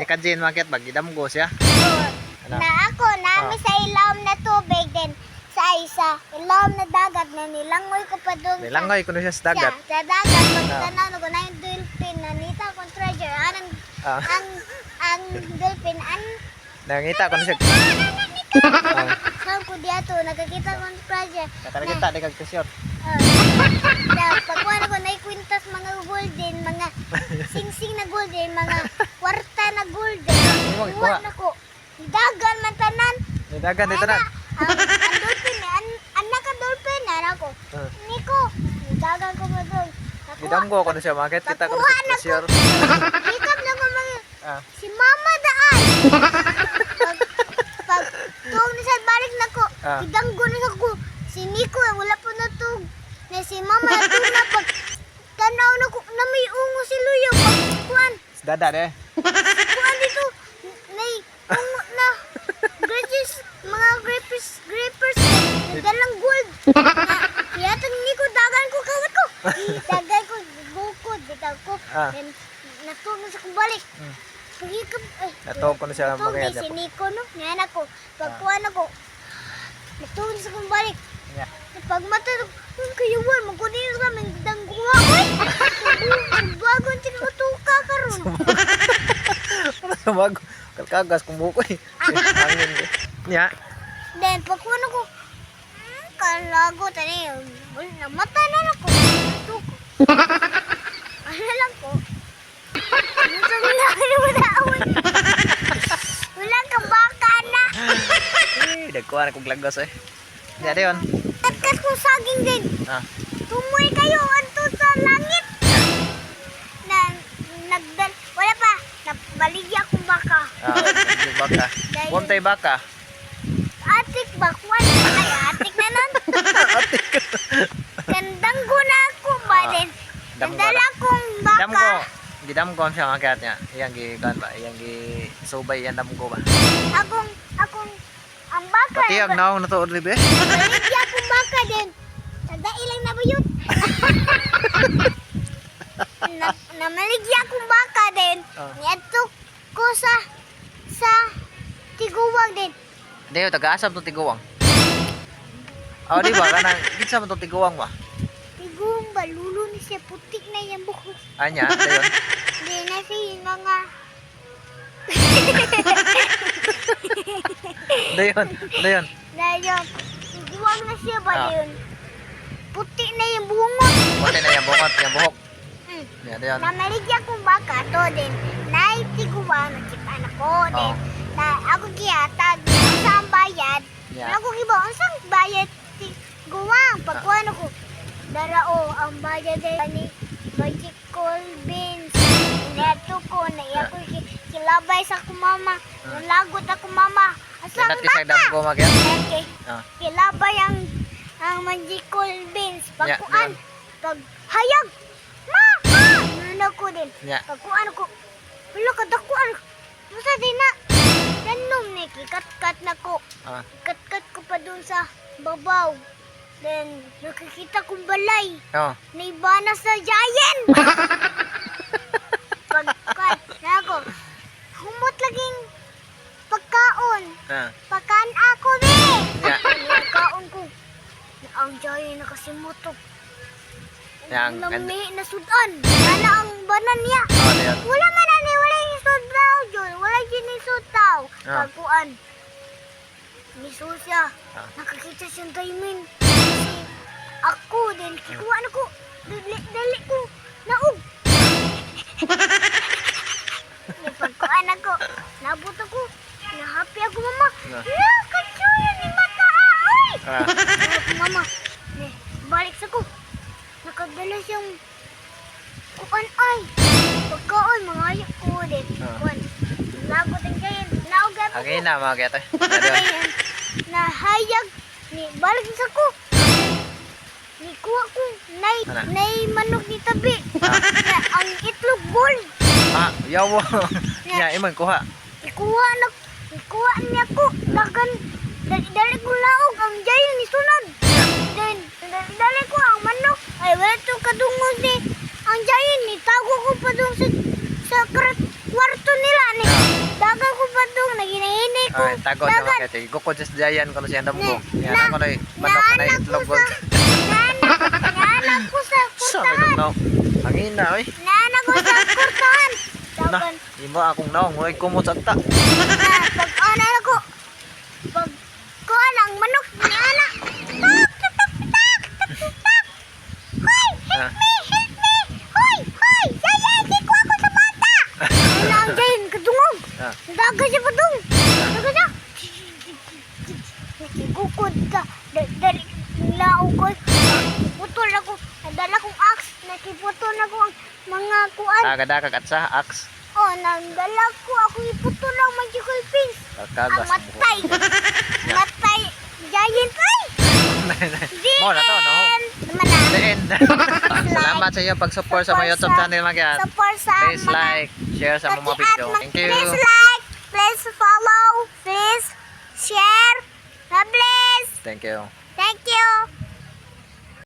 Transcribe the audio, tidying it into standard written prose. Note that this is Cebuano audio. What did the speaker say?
Kajin market ba gidamgo siya. Ano? Na ako, nami sa ilawom na tubig din sa isa ilawom na dagat na nilangoy ko pa doon. Nilangoy kuno siya sa dagat. Sa dagat pagtanaw na ko na yung dolphin na nita akong treasure anang ang dolphin an Nangita kuno siya. Saan ko diato nakakita kong treasure. Nakakita di kag treasure. Na pagkuha ko na kwintas mga golden, mga singsing na golden, mga kwarta na golden. Imo Kuha gikuha. na ko. Dagan man tanan. Ni dagan dito na. Ang dolphin, anak ang dolphin, anak ko. Niko, dagan ko mo doon. Nakuha. Gidamgo kuno siya market kita kuno Nakuha siya na ko. treasure. Hikap na ko mga, si mama daan. Pag tuog na sa balik na ko, gidanggo na sa ko. Si Nico, wala po na tuog. Na si mama na tuog na pag tanaw na ko, na may ungo si Luyo. Pag kuan, Sa dada de. kuan dito, may ungo na. Gracious, mga grippers, grippers, nagdalang gold. Na, Kaya Nico, dagan ko, kawat ko. Dagan ko, bukod, bitaw ko. Then, natuog na sa kong balik. Pagikap, ay, Natuog kuno siya natuog mga ni si Nico, no? Ngayon ako, pagkuhan ako, natuog na sa kong balik. Yeah. Pag mata, ang kayuan, magkunin sa aming dangguha, oy! Bagon tinutuka karon. Sumag kalkagas kung bukoy. Angin ko. Nya. Then, pagkuhan ako, kalago, tani, namata na lang ko. Tuko. Ano lang ko? Gusto ko na, wala, wala. Wala ka baka na. Eh, dagkuha na kong lagos eh. Nya dayon. Katkat kong saging din. Tumoy kayo anto sa langit. Na nagdal wala pa nabaligya akong baka. Yung baka. Kuntay baka. Atik ba kuan ay atik na nun. Kandanggo na ako ba din. Damgo Nagdala na. kong baka. Damgo. Gidamgo siya makiat niya. Iyang gi kan ba? Iyang gi subay iyang damgo ba. Akong akong ang baka. Pati ang naong natuod libe. Baligya akong baka din. Sa ilang nabayot. Na, namaligya akong baka din. Niadto ko sa tiguwag din. Hindi, taga-asam to tiguang. Oh, di ba? Kanang kinsa man to tiguang ba? Tiguwang ba lulo ni siya putik na iyang buhok. Anya, dayon. Di na siya mga Dayon, dayon. dayon. Tiguwang na siya ba yun? Puti na yung bungot. Puti na iyang bungot, iyang buhok. Ya, dayon. Namaligya kong baka to din. Nay tiguwang nakita ko din. Na ako gihatag sa ang bayad. Yeah. Ako giba unsang bayad tiguwang pagkuan ako. Darao ang bayad ay ni Magical beans. Neto ko na iya ko kilabay sa akong mama. Nalagot ako mama. Asa ang Kanat kisag baka? damgo makiat. Okay. Kilabay ang magical beans. Pagkuan, pag hayag. Ma! Ma! Nuna ko din. Pagkuan ko. Wala ka dakuan. Basta di na. Tanom ni kikat-kat na ko. Kat-kat ko pa dun sa babaw. Then, nakikita kong balay. Naibana sa giant. Pagkat, nako. Humot laging pagkaon. Pagkaan ako, be! Pagkaon ko. Ang giant nakasimutok. Yang- Lami na sudan. Ana ang banan niya. Oh, dayon. Wala man ani, wala yung sudtaw, Jun. Wala yun yung sudtaw. Pagkuan. Miso siya. Nakakita siyang diamond. Kasi ako din, kikuha na ko. Dali, dali ko. Naog. May pagkuan ako. Nabot ako. Nahappy ako, mama. Yeah, katsura ni mata, ay! Ako, mama. Ne, balik sa ko. Nakadala siyang kuan ay. Pagkaon, mga ayak ko din. Kuan. Lagot ang gayon. Naog ako. Hangin na mga kaya eh. Dayon. Ngayon, nahayag ni balik sa ko. Ni kuha ko nay Ano? nay manok ni tabi. Na, ang itlog gold. Yawa. Nya imong kuha. Ikuha na ikuha niya ko. Dagan dali, dali ko laog ang jayo ni sunod. Then dali, dali ko ang manok. Ay wala to kadungog ni ang jayo ni tago ko pa dun sa kwarto. Gusto nila ni. Dagan ko ba dong naginahinay ko. Ay, tago na mga kay gukod sa giant kono siya damgo. Yan ako na manok na itlog ko. Naanak ko sa Sa kurtahan. no. Hangina oy. Naanak ko sa kurtahan. Na, Dagan. imo akong naong oy kumot sa ta. Na, pag ana ko. Pag kuan ang manok ni ana. Tak tak tak tak tak tak. Hoy, help me, help me. Hoy, hoy, yaya, di ko ako sa bata. Ano ang giant kadungog? Dagan siya padung. Dagan siya. Nakigukod ka. Dali, lao ko. Putol ako. Nadala kong axe. Nakiputol ako ang mga kuan. Tagadakag at sa axe. Oh, nandala ko. Ako iputol ang magical beans. Ang Kakagas. matay. Matay. Giant ay! The Mo na to, no? end. Naman na. The end. Salamat sa iyo pag-support sa mga YouTube channel mga kat. Support sa Please mga like, share sa mga kakiat, video. Thank you. Please like, please follow, please share. God bless. Thank you.